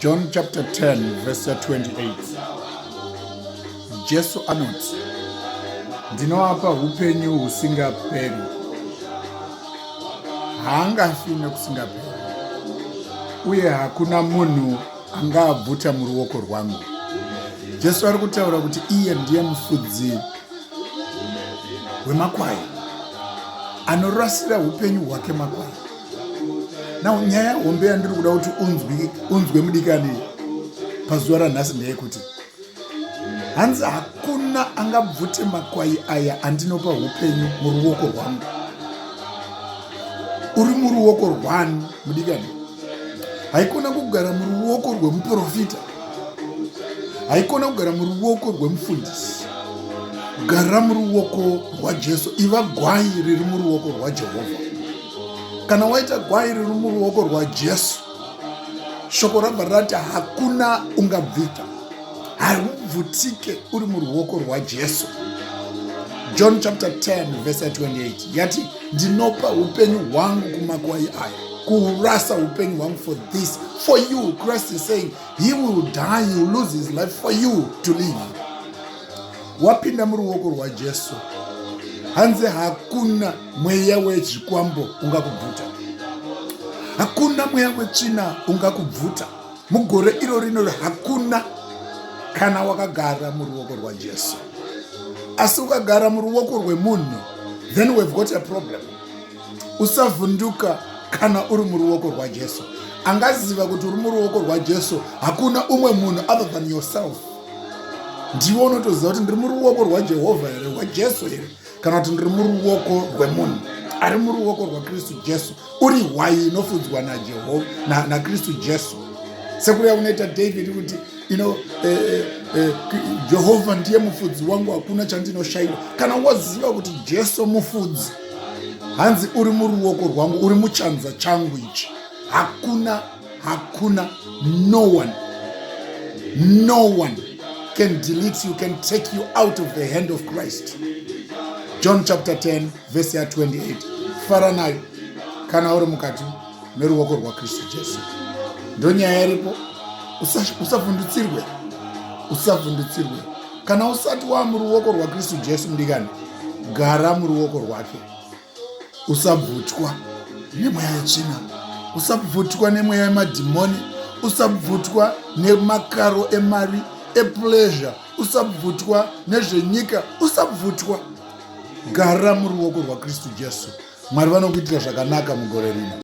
John chapter 10 verse 28. Jesu anoti, Ndinoapa upenyu husingaperi, haangafi nekusingaperi, uye hakuna munhu angaabvuta muruoko rwangu. Jesu ari kutaura kuti iye ndiye mufudzi wemakwai anorasira upenyu hwake makwai. Now nyaya hombe yandiri kuda kuti unzwe mudikani pazuva ranhasi ndeyekuti hanzi hakuna angabvute makwai aya andinopa upenyu muruoko rwangu. Uri muruoko rwani mudikani? Haikona kugara muruoko rwemuprofita, haikona kugara muruoko rwemufundisi. Gara muruoko rwaJesu, iva gwai riri muruoko rwaJehovha. Kana waita gwai riri muruoko rwaJesu, shoko rabva rati hakuna ungabvita, haubvutike uri muruoko rwaJesu. John chapter 10 verse 28 yati ndinopa upenyu hwangu kumakwai aya, kurasa upenyu hwangu for this, for you. Christ is saying he will die, he will lose his life for you to live. Wapinda muruoko rwaJesu, hanzi hakuna mweya wezvikwambo ungakubvuta, hakuna mweya wetsvina ungakubvuta mugore iro rino, hakuna, kana wakagara muruoko rwaJesu. Asi ukagara muruoko rwemunhu, then we've got a problem. Usavhunduka kana uri muruoko rwaJesu. Angaziva kuti uri muruoko rwaJesu hakuna umwe munhu other than yourself. Ndiwe unotoziva kuti ndiri muruoko rwaJehovha here, rwaJesu here, kana kuti ndiri muruoko rwemunhu. Ari muruoko rwaKristu Jesu, uri hwai inofudzwa naJehovha naKristu Jesu. Sekuya kunoita David kuti Jehovha ndiye mufudzi wangu, hakuna chandinoshayiwa. Kana waziva kuti Jesu mufudzi, hanzi uri muruoko rwangu, uri muchanza changu ichi, hakuna, hakuna, no one, no one can delete you, can take you out of the hand of Christ. John chapter 10 verse ya 28. Fara nayo kana uri mukati meruoko rwaKristu Jesu. Ndonyaya iripo. Usavhundutsirwe, usavhundutsirwe kana usati wa muruoko rwaKristu Jesu. Mudikani, gara muruoko rwake, usabvutwa nemweya yetsvina, usabvutwa nemweya yemadhimoni, usabvutwa nemakaro emari, epleasure, usabvutwa nezvenyika, usabvutwa. Gara muruoko rwaKristu Jesu. Mwari vanokuitira zvakanaka mugore rino.